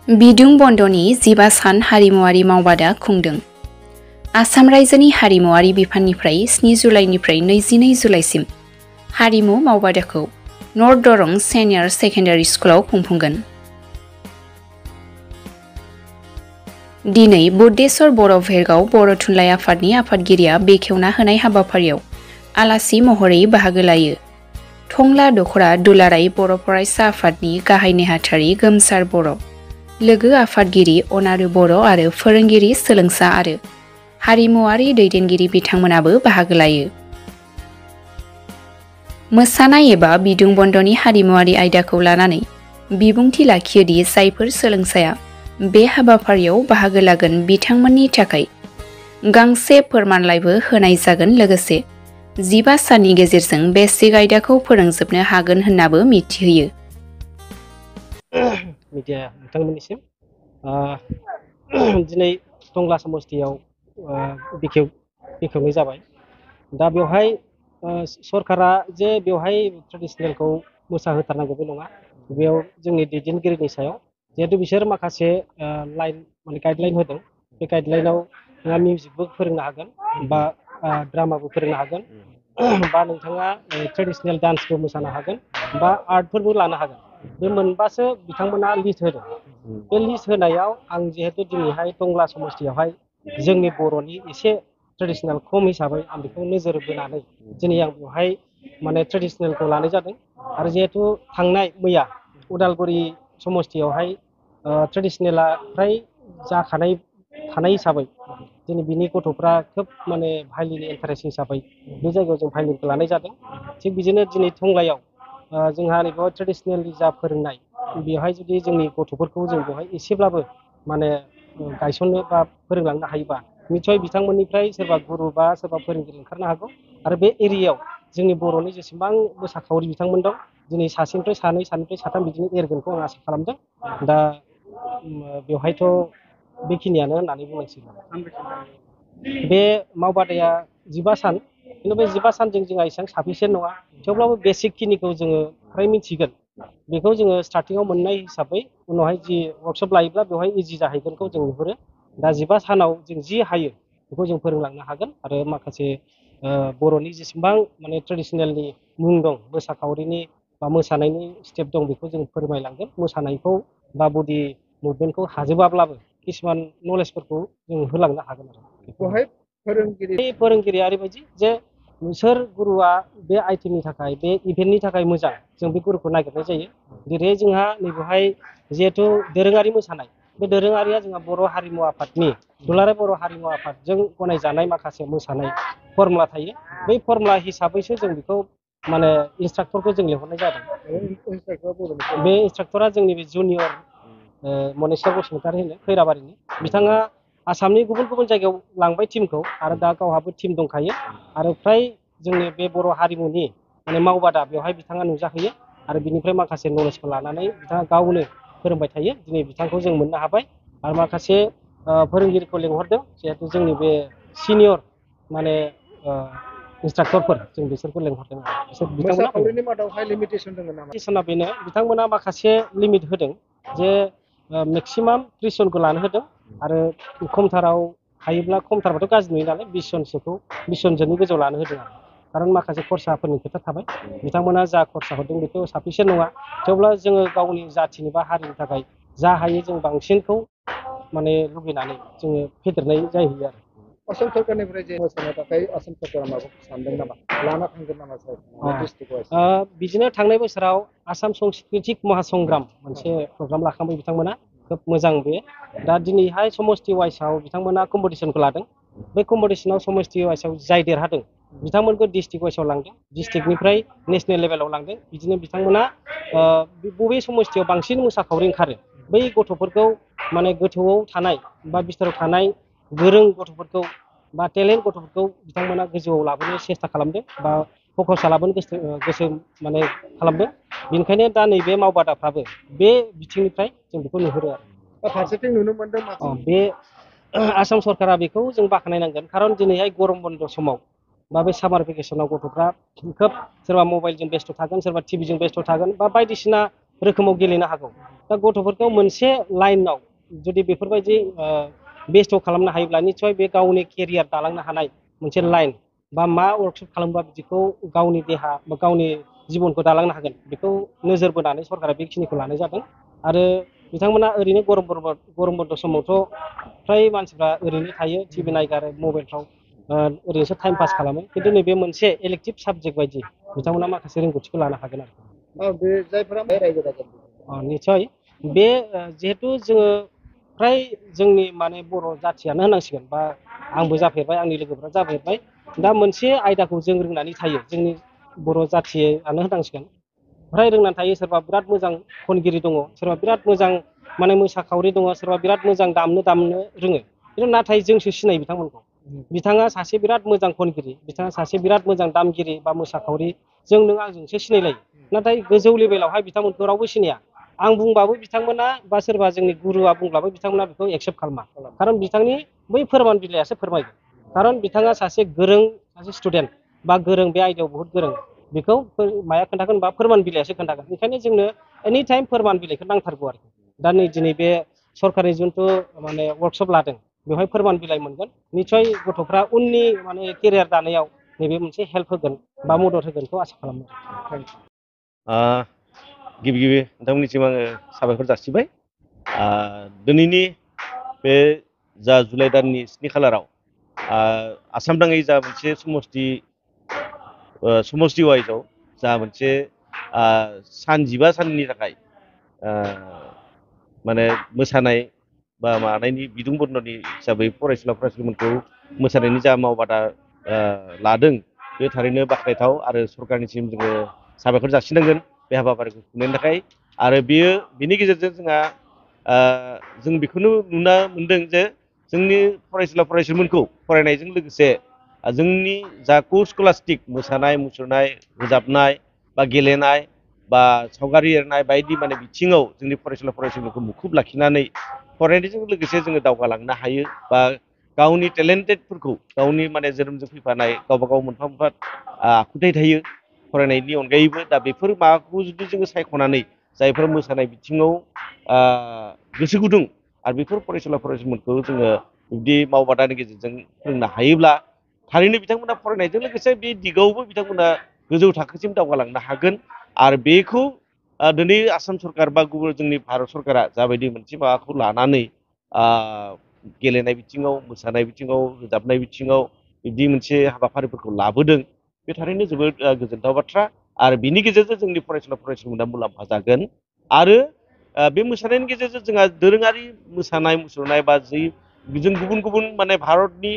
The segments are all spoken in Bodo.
बिदुं बन्दनि 15 सान हारिमुआरि मावबादा खुंदों। आसाम रायजोनि हारिमुआरि बिफाननिफ्राय 7 जुलाइनिफ्राय 22 जुलाइसिम हारिमु मावबादाखौ नर्थ दरं सिनियर सेकेन्डारि स्कुलाव खुंफुंगोन। दिनै बुद्धेश्वर बर' भेरगाव बर' थुनलाइ आफादनि आफादगिरिया बेखेवना होनाय हाबाफारियाव आलासि महरै बाहागो लायो। थंला दखरा दुलाराय बर' फरायसा आफादनि गाहाय नेहाथारि गोमसार बर', लोगो आफादगिरि अनारु बर' आरो फोरोंगिरि सोलोंसा आरो हारिमुआरि दैदेनगिरि बिथांमोनाबो बाहागो लायो। मोसानाय एबा बिदुं बन्दनि हारिमुआरि आयदाखौ लानानै बिबुंथि लाखियोदि जायफोर सोलोंसाया बे हाबाफारियाव बाहागो लागोन बिथांमोननि थाखाय गांसे फोरमानलाइबो होनाय जागोन, लोगोसे 15 साननि गेजेरजों बेसिक आयदाखौ फोरोंजोबनो हागोन होन्नाबो मिथिहोयो। मिडिया बिथांमोननिसिम दिनै टंला समस्तियाव बेखेवनाय जाबाय। दा बेवहाय सरकारा जे बेवहाय ट्रेडिसनेलखौ मोसाहोथारनांगौ बे नङा। बेयाव जोंनि दैदेनगिरिनि सायाव जिहेतु बिसोर माखासे लाइन माने गाइडलाइन होदों। बे गाइडलाइनाव नोंहा मिउजिकबो फोरोंनो हागोन बा ड्रामाबो फोरोंनो हागोन बा नोंथाङा ट्रेडिसनेल डान्सबो मोसानो हागोन बा आर्टफोरबो लानो हागोन। बे मोनबासो बिथांमोना लिस्ट होदों। बे लिस्ट होनायाव आं जिहेतु दिनैहाय टंला समस्तियावहाय जोंनि बर'नि एसे ट्रेडिसनेल खम हिसाबै आं बेखौ नोजोर बोनानै दिनै आं बेवहाय माने ट्रेडिसनेलखौ लानाय जादों। आरो जिहेतु थांनाय मैया उदालगुरि समस्तियावहाय ट्रेडिसनेला फ्राय जाखानाय थानाय हिसाबै दिनै बिनि गथ'फ्रा खोब माने भायलिननि इन्टारेस्ट हिसाबै बे जायगायाव जों भायलिनखौ लानाय जादों। थिग बिदिनो दिनै टंलायाव जोंहा नैबेयाव ट्रेडिसनेलनि जा फोरोंनाय बेवहाय जुदि जोंनि गथ'फोरखौ जों बेवहाय एसेब्लाबो माने गायसननो बा फोरोंलांनो हायोबा निस्सय बिथांमोननिफ्राय सोरबा गुरु बा सोरबा फोरोंगिरि ओंखारनो हागौ। आरो बे एरियायाव जोंनि बर'नि जेसेबां मोसाखावरि बिथांमोन दं दिनै सासेनिफ्राय सानै, सानैनिफ्राय साथाम बिदिनो एरगोनखौ आं आसा खालामदों। दा बेवहायथ' बेखिनियानो होननानै बुंनांसिगोन। बे मावबादाया 15 सान, खिन्थु बे 15 सानजों जोंहा एसेबां साफिसियेन्ट नङा। थेवब्लाबो बेसिक खिनिखौ जोङो फ्राय मिथिगोन। बेखौ जोङो स्टार्टिङाव मोननाय हिसाबै उनावहाय जि वर्कशप लायोब्ला बेवहाय इजि जाहैगोनखौ जों नुहुरो। दा 15 सानाव जों जि हायो बेखौ जों फोरोंलांनो हागोन। आरो माखासे बर'नि जेसेबां माने ट्रेडिसनेलनि मुं दं, मोसाखावरिनि बा मोसानायनि स्टेप दं, बेखौ जों फोरमायलांगोन। मोसानायखौ बा बडि मुभमेन्टखौ हाजोबाब्लाबो किसुमान नलेजफोरखौ जों होलांनो हागोन आरो। बेवहाय फोरोंगिरिया ओरैबायदि जे सोर गुरुआ बे आइटेमनि थाखाय, बे इभेन्टनि थाखाय मोजां, जों बे गुरुखौ नागिरनाय जायो। जेरै जोंहा नैबेवहाय जिहेथु दोरोङारि मोसानाय, बे दोरोङारिया जोंहा बर' हारिमु आफादनि दुलाराय बर' हारिमु आफादजों गनायजानाय माखासे मोसानाय फर्मुला थायो। बै फर्मुला हिसाबैसो जों बेखौ माने इन्सट्राक्टरखौ जों लिंहरनाय जादों। बे इन्सट्राक्टरा जोंनि बे जुनियर मनेस्वर बसुमतारी होनो खैराबारिनि। बिथाङा आसामनि गुबुन गुबुन जायगायाव लांबाय टिमखौ, आरो दा गावहाबो टिम दंखायो। आरो फ्राय जोंनि बे बर' हारिमुनि माने मावबादा बेवहाय बिथाङा नुजाहैयो। आरो बिनिफ्राय माखासे नलेजखौ लानानै बिथाङा गावनो फोरोंबाय थायो। दिनै बिथांखौ जों मोननो हाबाय। आरो माखासे फोरोंगिरिखौ लिंहरदों, जिहेथु जोंनि बे सिनियर माने इन्सट्राक्टरफोर, जों बिसोरखौ लिंहरदों। मोसाखावरिनि मादावहाय लिमिटेसन दङ नामा? लिमिटेसना बेनो, बिथांमोना माखासे लिमिट होदों जे मेक्सिमाम 30 जनखौ लानो होदों। आरो खमथाराव हायोब्ला, खमथारबाथ' गाज्रि नुयो नालाय, 20 जनसोखौ 20 जनसोनि गोजौआव लानो होदों आरो। खारन माखासे खरसाफोरनि खोथा थाबाय। बिथांमोना जा खरसा हरदों बेथ' साफिसियेन्ट नङा। थेवब्ला जोङो गावनि जाथिनि बा हारिनि थाखाय जा हायो जों बांसिनखौ माने लुबैनानै जोङो फेदेरनाय जाहैयो आरो। आसाम सरकारनिफ्राय जे मोसानो थाखाय आसाम सरकारा माबाखौ सानदों नामा, लाना थांगोन नामा डिस्ट्रिक्ट वाइज? बिदिनो थांनाय बोसोराव आसाम सांस्कृतिक महासंग्राम मोनसे प्रग्राम लाखांबाय बिथांमोना। खोब मोजां बे। दा दिनैहाय समस्ति वाइसआव बिथांमोना कम्पिटिसनखौ लादों। बे कम्पिटिसनाव समस्ति वाइसआव जाय देरहादों बिथांमोनखौ डिस्ट्रिक्ट वाइसआव लांदों, डिस्ट्रिक्टनिफ्राय नेसनेल लेभेलाव लांदों। बिदिनो बिथांमोना बबे समस्तियाव बांसिन मोसाखावरि ओंखारो बै गथ'फोरखौ माने गोथौआव थानाय बा बिथोराव थानाय गोरों गथ'फोरखौ बा टेलेन्ट गथ'फोरखौ बिथांमोना गोजौआव लाबोनो सेस्था खालामदों बा फकास लाबोनो गोसो माने खालामदों। बेनिखायनो दा नैबे मावबादाफ्राबो बे बिथिंनिफ्राय जों बेखौ नुहुरो आरो। फारसेथिं नुनो मोनदों बे आसाम सरकारा बेखौ जों बाख्नायनांगोन। खारन दिनैहाय गरम बन्द समाव बा बे सामार भेकेसनाव गथ'फ्रा खोब सोरबा मबाइलजों बेस्थ' थागोन, सोरबा टिभिजों बेस्थ' थागोन, बा बायदिसिना रोखोमाव गेलेनो हागौ। दा गथ'फोरखौ मोनसे लाइनाव जुदि बेफोरबायदि बेस्थ' खालामनो हायोब्ला निस्सय बे गावनि केरियार दालांनो हानाय मोनसे लाइन बा मा वर्कशप खालामबा बिदिखौ गावनि देहा बा गावनि जिबनखौ दालांनो हागोन बेखौ नोजोर बोनानै सरकारा बेखिनिखौ लानाय जादों। आरो बिथांमोना ओरैनो गरम बन्द समावथ' फ्राय मानसिफ्रा ओरैनो थायो, टिभि नायगारो, मबाइलफ्राव ओरैनोसो टाइम पास खालामो। खिन्थु नैबे मोनसे इलेक्टिभ साबजेक्ट बायदि बिथांमोना माखासे रोंगौथिखौ लानो हागोन आरो। बे जायफोरा रायजो राजा निस्सय बे जिहेथु जोङो फ्राय जोंनि माने बर' जाथियानो होनांसिगोन बा आंबो जाफेरबाय, आंनि लोगोफ्रा जाफेरबाय। दा मोनसे आयदाखौ जों रोंनानै थायो, जोंनि बर' जाथियानो होनांसिगोन। फ्राय रोंनानै थायो, सोरबा बिराद मोजां खनगिरि दङ, सोरबा बिराद मोजां माने मोसाखावरि दङ, सोरबा बिराद मोजां दामनो रोङो। खिन्थु नाथाय जोंसो सिनायो बिथांमोनखौ। बिथाङा सासे बिराद मोजां खनगिरि, बिथाङा सासे बिराद मोजां दामगिरि बा मोसाखावरि, जों नों आंजोंसो सिनायलायो। नाथाय गोजौ लेभेलावहाय बिथांमोनखौ रावबो सिनाया। आं बुंबाबो बिथांमोना बा सोरबा जोंनि गुरुआ बुंब्लाबो बिथांमोना बेखौ एक्सेप्ट खालामा। खारन बिथांनि बै फोरमान बिलाइयासो फोरमायगोन। खारन बिथाङा सासे गोरों सासे स्टुडेन्ट बा गोरों, बे आयदायाव बहुद गोरों, बेखौ माया खोन्थागोन बा फोरमान बिलाइयासो खोन्थागोन। ओंखायनो जोंनो एनि टाइम फोरमान बिलाइखौ नांथारगौ आरोखि। दा नै दिनै बे सरकारि जिथु माने वर्कशप लादों, बेवहाय फोरमान बिलाइ मोनगोन। निस्सय गथ'फ्रा उननि माने केरियार दानायाव नैबे मोनसे हेल्प होगोन बा मदद होगोनखौ आसा खालामो। गिबि नोंथांमोननिसिम आङो साबायखर जासिबाय। दिनैनि बे जा जुलाइ दाननि 7 खालाराव आसाम नाङै जा मोनसे समष्टि वाइजआव जा मोनसे 15 साननि थाखाय माने मोसानाय बा मानायनि बिदुं बन्दनि हिसाबै फरायसुलिफोरखौ मोसानायनि जा मावबादा लादों, बे थारैनो बाख्नायथाव आरो सरकारनिसिम जोङो साबायखर जासिनांगोन बे हाबाफारिखौ खुंनायनि थाखाय। आरो बिनि गेजेरजों जों बेखौनो नुनो मोनदों जे जोंनि फरायसुलिफोरखौ फरायनायजों लोगोसे जोंनि जा स्कलास्टिक मोसानाय, मुसुरनाय, रोजाबनाय बा गेलेनाय बा सावगारि एरनाय बायदि माने बिथिङाव जोंनि फरायसुलिफोरखौ मुखुब लाखिनानै फरायनायजों लोगोसे जोङो दावगालांनो हायो बा गावनि टेलेन्टेडफोरखौ, गावनि माने जोनोमजों फैफानाय गावबा गाव मोनफा मोनफा आखुथाय थायो फरायनायनि अनगायैबो। दा बेफोर माबाखौ जुदि जोङो सायख'नानै जायफोर मोसानाय बिथिङाव गोसो गुदुं आरो बेफोर फरायसुलिफोरखौ जोङो बिदि मावबादानि गेजेरजों फोरोंनो हायोब्ला थारैनो बिथांमोना फरायनायजों लोगोसे बे दिगावबो बिथांमोना गोजौ थाखोसिम दावगालांनो हागोन। आरो बेखौ दिनै आसाम सरकार बा गुबुन जोंनि भारत सरकारा जाबायदि मोनसे माबाखौ लानानै गेलेनाय बिथिङाव, मोसानाय बिथिङाव, रोजाबनाय बिथिङाव बिदि मोनसे हाबाफारिफोरखौ लाबोदों, बे थारैनो जोबोद गोजोनथाव बाथ्रा। आरो बिनि गेजेरजों जोंनि फरायसुलिफोरा मुलाम्फा जागोन। आरो बे मोसानायनि गेजेरजों जोंहा दोरोङारि मोसानाय मुसुरनाय बा जों गुबुन गुबुन माने भारतनि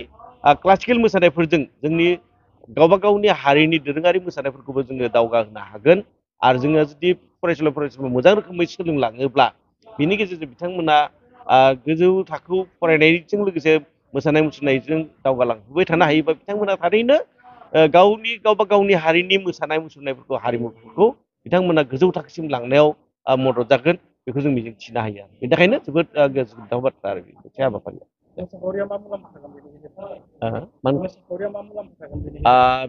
क्लासिकेल मोसानायफोरजों जोंनि गावबा गावनि हारिनि दोरोङारि मोसानायफोरखौबो जोङो दावगाहोनो हागोन। आरो जोङो जुदि फरायसुलिफोरा मोजां रोखोमै सोलोंलाङोब्ला बिनि गेजेरजों बिथांमोना गोजौ थाखोआव फरायनायजों लोगोसे मोसानाय मुसुरनायजों दावगालांहोबाय थानो हायोबा बिथांमोना थारैनो गावबा गावनि हारिनि मोसानाय मुसुरनायफोरखौ, हारिमुफोरखौ बिथांमोना गोजौ थाखोसिम लांनायाव मदद जागोन, बेखौ जों मिजिंथिनो हायो। बेनि थाखायनो जोबोद गोजोनथाव बाथ्रा आरो बे मोनसे हाबाफारिया।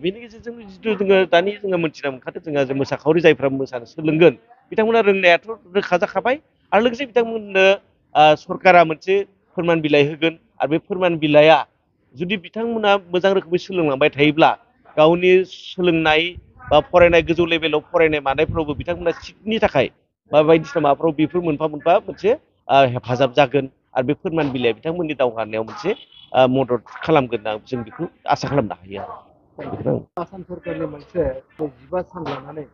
बेनि गेजेरजों जिथु जोङो दानि मोनथिना मोनखादों, जोङो मोसाखावरि जायफ्रा मोसानो सोलोंगोन बिथांमोना रोंनायाथ' रोखा जाखाबाय। आरो लोगोसे बिथांमोननो सरकारा मोनसे फोरमान बिलाइ होगोन। आरो बे फोरमान बिलाइया जुदि बिथांमोना मोजां रोखोमै सोलोंलांबाय थायोब्ला गावनि सोलोंनाय बा फरायनाय गोजौ लेभेलाव फरायनाय मानायफ्रावबो बिथांमोना सिटनि थाखाय बा बायदिसिना माबाफ्राव बेफोर मोनफा मोनफा मोनसे हेफाजाब जागोन। आरो बे फोरमान बिलाइया बिथांमोननि दावगानायाव मोनसे मदद खालामगोन, जों बेखौ आसा खालामनो हायो आरो। आसाम सरकारनि मोनसे 15 सान लानानै